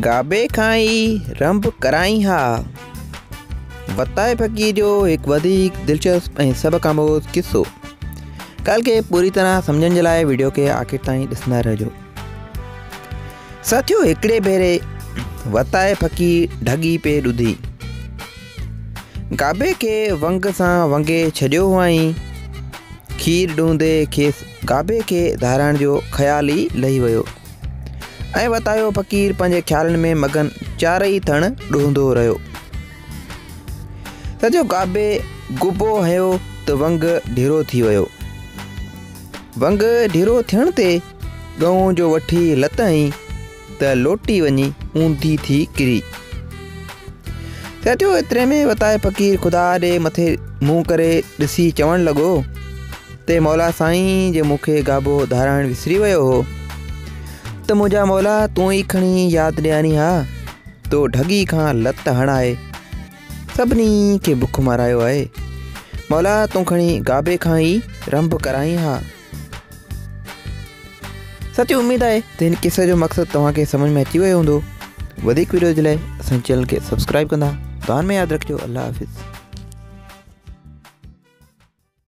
گابي کان ئي رنڀ ڪرائين ها. وتائي فقير جو هڪ وڌيڪ دلچسپ ۽ سبق آموز قصو. ڳالهه کي پوري طرح سمجهڻ جي لاء وڊيو کي آخر تائين ڏسندا رهجو. ساٿيو هڪڙي ڀيري وتائي فقير ڍڳي پئي ڏڌي. گابي کي ونگ سان ونگي ڇڏيو هئائين. کير ڏوندي کيس گابي کي ڌارائڻ جو خيال ئي لهي ويو. ۽ وتايو فقير پنهنجي خيالن ۾ مگن چارئي ٿڻ ڏوهندو رهيو. سڄو گابي گبو هنيو ته ونگ ڍرو ٿي ويو. ونگ ڍرو ٿيڻ تي ڳئون جو وٺي لت هنئي ته لوٽي وڃي اونڌي ٿي ڪري. ساٿيو ايتري ۾ وتائي فقير خدا ڏي مٿي منهن ڪري ڏسي چوڻ لڳو تي مولا سائين جي مون کي گابو ڌارائڻ وسري ويو هو ته منهنجا مولا تون ئي کڻي ياد ڏيارين ها تو ڍڳي کان لت هڻائي سڀني کي بک مارايو آهي مولا تون کڻي گابي کان ئي رنڀ ڪرائين ها. ساٿيو اميد آهي ته هن قصي جو مقصد توهان کي سمجهه ۾ اچي ويو هوندو. وڌيڪ وڊيو جي لاء اسان جي چينل کي سبسڪرائب ڪندا. دعائن ۾ ياد رکجو. الله حافظ.